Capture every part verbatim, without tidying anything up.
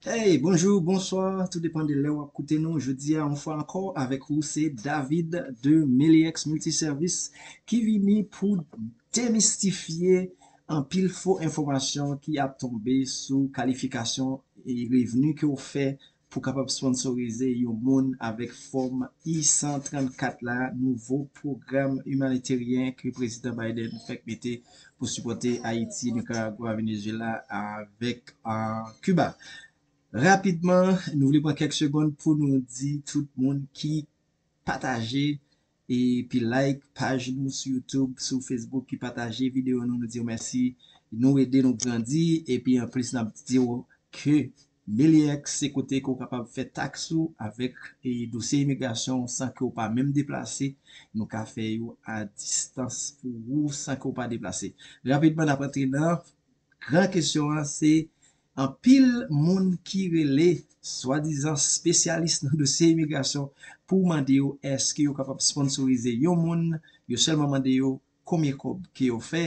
Hey, bonjou, bonswa, tou depann de lè w ap koute nou. Jodi a, yon fwa ankò, avèk ou, se David de Meliex Multiservice ki vini pou demistifye anpil fo enfòmasyon ki ap tonbe sou kalifikasyon e revni ke w fè pou kapab sponsorize yon moun avèk fòm I san trannkat la, nouvo pwogram imaniteryen ke Prezidan Biden fèk mete pou sipòte Ayiti, Nikaragwa, Venezuela avèk uh, Cuba. Rapidman, nou vle pran kèk segonn pou nou di tout moun ki pataje epi like paj nou sou YouTube, sou Facebook, ki pataje videyo nou, nou di w mèsi. Nou ede nou grandi, epi anplis n ap di w ke Meliex se kote ke w kapab fè taks ou avèk e, dosye imigrasyon san ke w pa menm deplase. Nou ka fè yo a distans pou ou san ke w pa deplase. Rapidman, n ap antre nan gran kesyon an, se anpil moun ki rele swadizan espesyalis nan dosye imigrasyon pou mande yo èske yo kapab sponsorize yon moun, yo sèlman mande yo konbyen kòb ke yo fè,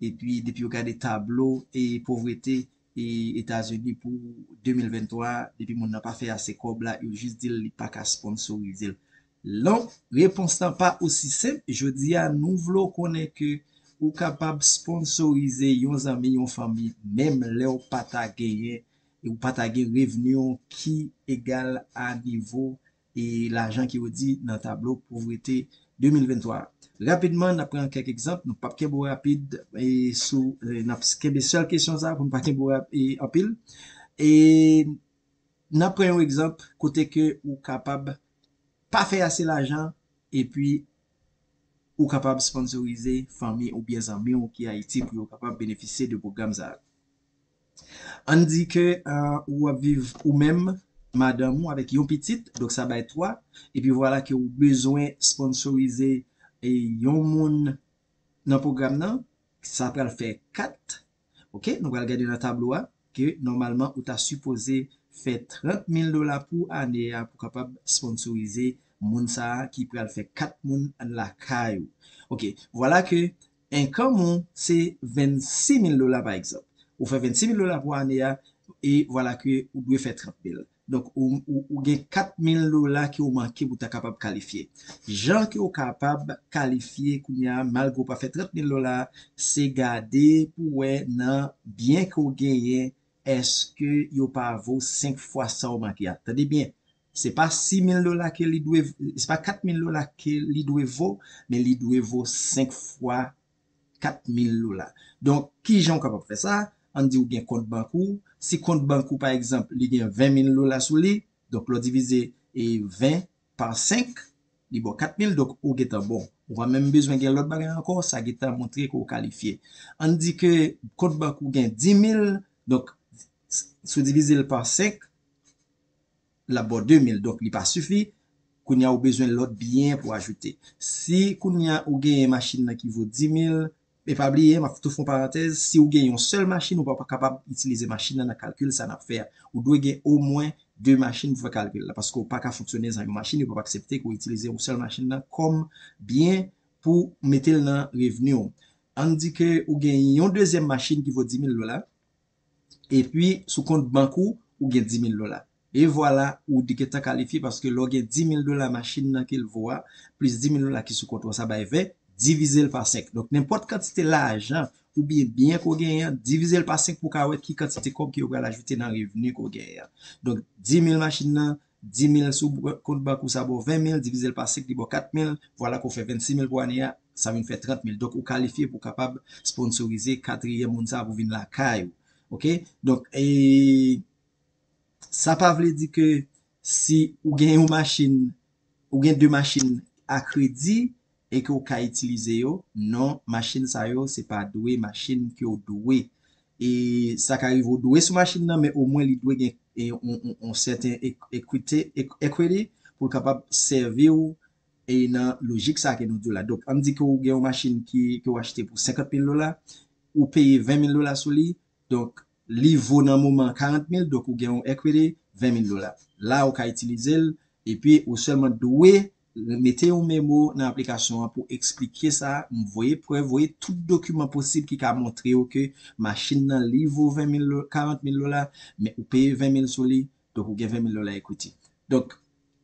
epi depi yo gade tablo e povrete e Etazini pou de mil venntwa, depi moun nan pa fè ase kòb la, yo jis di l li pa ka sponsorize l. Non, repons lan pa osi senp. Jodi a, nou vle w konnen ke ou kapab sponsorize yon zanmi, yon fanmi, menm lè w pa ta genyen, ou pa ta gen revni w ki egal a nivo e lajan ki yo di nan tablo povrete de mil venntwa. Rapidman, n ap pran kèk egzanp. Nou p ap kenbe w rapid e sou, e n ap kenbe sèl kesyon sa pou n pa kenbe w rap- e anpil. E n ap pran yon egzanp kote ke ou kapab pa fè ase lajan epi ou kapab sponsorize fanmi oubyen zanmi w ki Ayiti pou yo kapab benefisye de pwogram sa a. Ann di ke uh, ou ap viv ou menm, madanm ou avèk yon pitit, donk sa bay twa, epi vwala ke ou bezwen sponsorize e yon moun nan pwogram nan, sa pral fè kat. Ok, nou pral gade nan tablo a ke nòmalman ou ta sipoze fè trant mil dola pou ane a pou kapab sponsorize moun sa a ki pral fè kat moun lakay ou. Ok, vwala ke enkanm ou se vennsis mil dola pa egzanp. Ou fè vennsis mil dola pou ane a e vwala ke ou dwe fè trant mil. Donk, ou, ou, ou gen kat mil dola ke ou manke pou ta kapab kalifye. Jan ke ou kapab kalifye kounye a, malgre ou pa fè trant mil dola, se gade pou wè nan byen ke ou genyen, èske yo pa vo senk fwa sa ou manke a. Tande byen, se pa sis mil dola ke li dwe, se pa kat mil dola ke li dwe vo, men li dwe vo senk fwa kat mil dola. Donk, ki jan ou kapab fè sa? Ann di ou gen kont bank ou. Si kont bank ou, pa egzanp, li gen ven mil dola sou li, donk lè w divize e ven pa senk, li ba w kat mil, donk ou gentan bon. Ou pa menm bezwen gen lòt bagay ankò, sa gentan montre ke w kalifye. Ann di ke kont bank ou gen dis mil, donk s- si w divize l pa senk, l ap ba w de mil, donk li pa sifi. Kounye a ou bezwen lòt byen pou ajoute. Si kounye a ou genyen machin nan ki vo dis mil, e pa bliye, m ap tou fè yon parantèz, si ou gen yon sèl machin, ou pa, pa kapab itilize machin nan nan kalkil sa n ap fè a. Ou dwe gen omwen de machin pou fè kalkil la, paske ou pa ka fonksyone san yon machin, yo p ap aksepte ke w itilize yon sèl machin nan kòm byen pou mete l nan revni w. Ann di ke ou gen yon dezyèm machin ki vo dis mil dola, epi sou kont bank ou, ou gen dis mil dola. E vwala, ou gentan kalifye paske lè w gen dis mil dola machin nan ke l vo a, plis dis mil dola ki sou kont ou an, sa bay ven, divize l pa senk. Donk, nenpòt kantite lajan oubyen byen ke w genyen an, divize l pa senk pou w ka wè ki kantite kòb ke yo pral ajoute nan revni ke w genyen an. Donk, dis mil machin nan, dis mil sou kont bank ou, sa ba w ven mil, divize l pa senk, li ba w kat mil, vwala ke w fè vennsis mil pou ane a, sa vin fè trant mil. Donk, ou kalifye pou w kapab sponsorize katriyèm moun sa a pou vin lakay ou. Ok? Donk, e, sa pa vle di ke si ou gen yon machin, ou gen de machin a kredi e ke w ka itilize yo, non, machin sa yo, se pa dwe machin ke w dwe. E sa ka rive w dwe sou machin nan, men omwen li dwe gen e, on, on, on sèten ek- ekwite, ek- equity pou l kapab sèvi w e nan lojik sa ke nou di w la. Donk, ann di ke w gen yon machin ki, ke w achte pou senkant mil dola, ou peye ven mil dola sou li, donk, li vo nan moman an karant mil, donk ou gen yon equity ven mil dola. La, ou ka itilize l, epi ou sèlman dwe mete yon memo nan aplikasyon an pou eksplike sa, voye prèv, voye tout dokiman posib ki ka montre yo ke machin nan li vo ven mil, karant mil dola, men ou peye ven mil sou li, donk ou gen ven mil dola equity. Donk,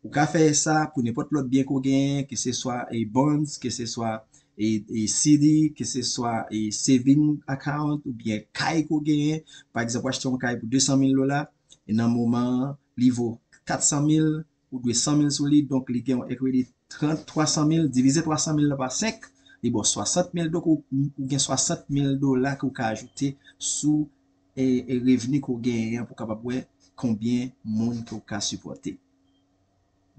ou ka fè sa pou nenpòt lòt byen ke w genyen, ke se swa e bonds, ke se swa e, e C D, ke se swa e saving account oubyen kay ke w genyen. Pa egzanp, w achte yon kay pou de san mil dola, e nan moman an, li vo kat san mil, ou dwe san mil sou li, donk li gen yon equity trant, twa san mil, divize twa san mil la pa senk, li ba w swasant mil, donk ou, ou gen swasant mil dola ke w ka ajoute sou e, e revni ke w genyen an pou w kapab wè konbyen moun ke w ka sipòte.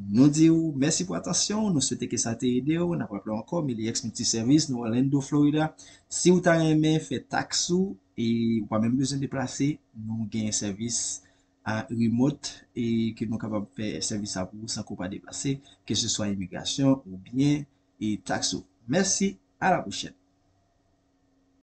Nou di w mèsi pou atansyon w, nou swete ke sa te ede w. N ap raple w ankò, Miliex Multiservice, nou Orlando, Florida. Si w ta renmen fè taks ou e ou pa menm bezwen deplase, nou gen sèvis a remote e ke nou kapab fè sèvis sa pou ou san ke w pa deplase, ke se swa imigrasyon oubyen e taks ou. Mèsi, a la pwochèn.